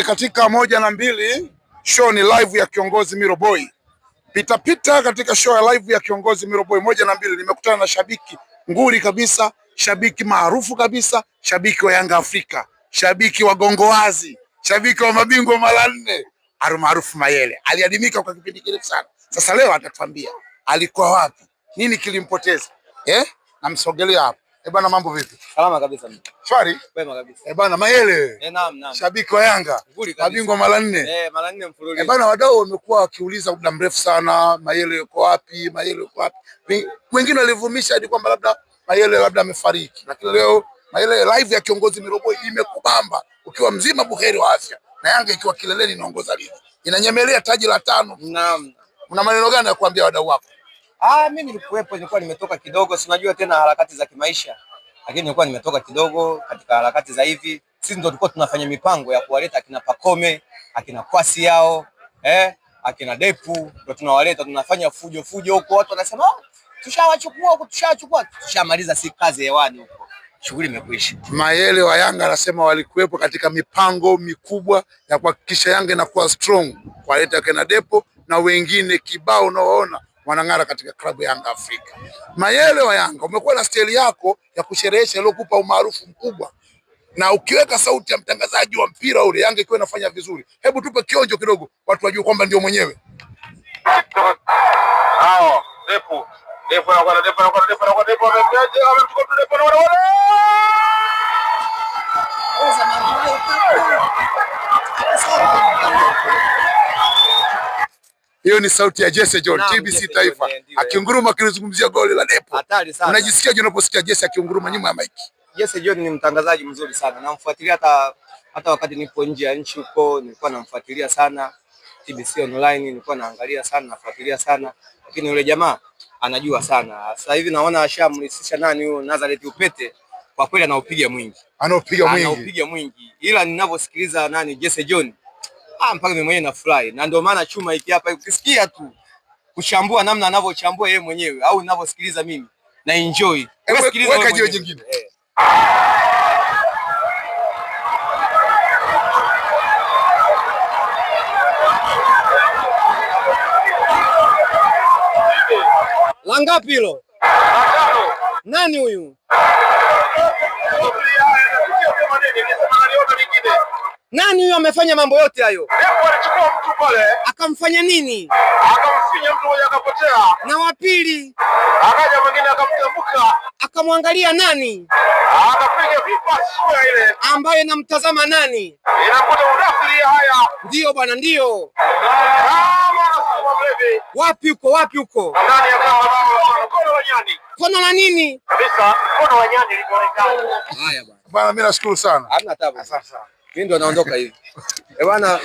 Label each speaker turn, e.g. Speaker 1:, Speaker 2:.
Speaker 1: Katika moja na mbili, show ni live ya kiongozi Miro Boy. Pita pita katika show ya live ya kiongozi Miro Boy moja na mbili, nimekutana na shabiki nguli kabisa, shabiki maarufu kabisa, shabiki wa Yanga Afrika, shabiki wa Gongowazi, shabiki wa mabingwa mara nne, almaarufu Mayele. Aliadimika kwa kipindi kirefu sana. Sasa leo atatuambia alikuwa wapi, nini kilimpoteza. Eh? Namsogelea hapa. Eh bana, mambo vipi?
Speaker 2: Salama kabisa.
Speaker 1: Shwari?
Speaker 2: Kwema kabisa.
Speaker 1: Eh bana, Mayele.
Speaker 2: Eh, naam naam.
Speaker 1: Shabiki wa Yanga. Mabingwa mara nne.
Speaker 2: Eh, mara nne mfululizo.
Speaker 1: Eh bana, wadau wamekuwa wakiuliza muda mrefu sana, Mayele yuko wapi? Mayele yuko wapi? Wengine walivumisha hadi kwamba labda Mayele labda amefariki. Lakini leo Mayele live ya kiongozi Miroboy imekubamba ukiwa mzima buheri wa afya na Yanga ikiwa kileleni inaongoza ligi. Inanyemelea taji la tano.
Speaker 2: Naam.
Speaker 1: Una maneno gani ya kuambia wadau wako?
Speaker 2: Ah, mimi nilikuwepo, nilikuwa nimetoka kidogo, si unajua tena harakati za kimaisha, lakini nilikuwa nimetoka kidogo katika harakati za hivi. Sisi ndio tulikuwa tunafanya mipango ya kuwaleta akina Pakome, akina Kwasi yao, akina Depu, ndio tunawaleta, tunafanya fujo fujo huko, watu wanasema oh, tushawachukua huko, tushawachukua, tushamaliza, si kazi hewani huko, shughuli imekwisha.
Speaker 1: Mayele wa Yanga anasema walikuwepo katika mipango mikubwa ya kuhakikisha Yanga inakuwa strong, kuwaleta akina Depo na wengine kibao unaoona wanang'ara katika klabu ya Yanga Afrika. Mayele wa Yanga, umekuwa na staili yako ya kusherehesha iliyokupa umaarufu mkubwa, na ukiweka sauti ya mtangazaji wa mpira ule, Yanga ikiwa inafanya vizuri, hebu tupe kionjo kidogo, watu wajue kwamba ndio mwenyewe.
Speaker 3: Hao, Depo. Depo anakwenda, Depo anakwenda, Depo anakwenda, Depo amemjaje, amemchukua mtu Depo anakwenda.
Speaker 1: Hiyo ni sauti ya Jesse John,
Speaker 2: Naam,
Speaker 1: TBC
Speaker 2: Jesse
Speaker 1: Taifa,
Speaker 2: John, ndiyo.
Speaker 1: akiunguruma akilizungumzia goli la Depo.
Speaker 2: Hatari sana.
Speaker 1: Unajisikiaje unaposikia Jesse akiunguruma nyuma ya maiki?
Speaker 2: Jesse John ni mtangazaji mzuri sana, namfuatilia hata wakati nipo nje ya nchi huko nilikuwa namfuatilia sana TBC online, nilikuwa naangalia sana, nafuatilia sana, lakini yule jamaa anajua sana. Sasa hivi naona ashamrisisha nani huyo Nazareth Upete, kwa kweli anaupiga mwingi,
Speaker 1: Anaopiga mwingi.
Speaker 2: anaupiga mwingi, ila ninavyosikiliza nani Jesse John, mpaka mimi mwenyewe nafurahi, na ndio maana chuma hiki hapa ukisikia tu kuchambua namna anavyochambua yeye mwenyewe au ninavyosikiliza mimi na enjoy. Wewe sikiliza
Speaker 1: Weka
Speaker 2: wewe
Speaker 1: jiwe
Speaker 2: mwenyewe.
Speaker 1: jingine.
Speaker 2: La ngapi hilo? Nani huyu? Nani huyu amefanya mambo yote hayo?
Speaker 3: Depo alichukua mtu pale,
Speaker 2: Akamfanya nini?
Speaker 3: akamfinya mtu mmoja akapotea,
Speaker 2: Na wa pili
Speaker 3: akaja mwingine akamtambuka,
Speaker 2: akamwangalia nani?
Speaker 3: akapiga vipa square ile.
Speaker 2: Ambaye namtazama nani?
Speaker 3: Inamkuta udafiri haya.
Speaker 2: Ndiyo bwana, ndiyo.
Speaker 3: Kama anasema mlevi.
Speaker 2: Wapi huko? Wapi huko?
Speaker 3: Ndani ya kamba mkono wa nyani.
Speaker 2: Kona la nini?
Speaker 3: Kabisa, mkono wa nyani lilionekana.
Speaker 2: Haya bwana.
Speaker 1: Bwana, mimi nashukuru sana.
Speaker 2: Hamna tabu.
Speaker 1: Asante sana.
Speaker 2: Mimi ndo naondoka hivi. Eh bwana.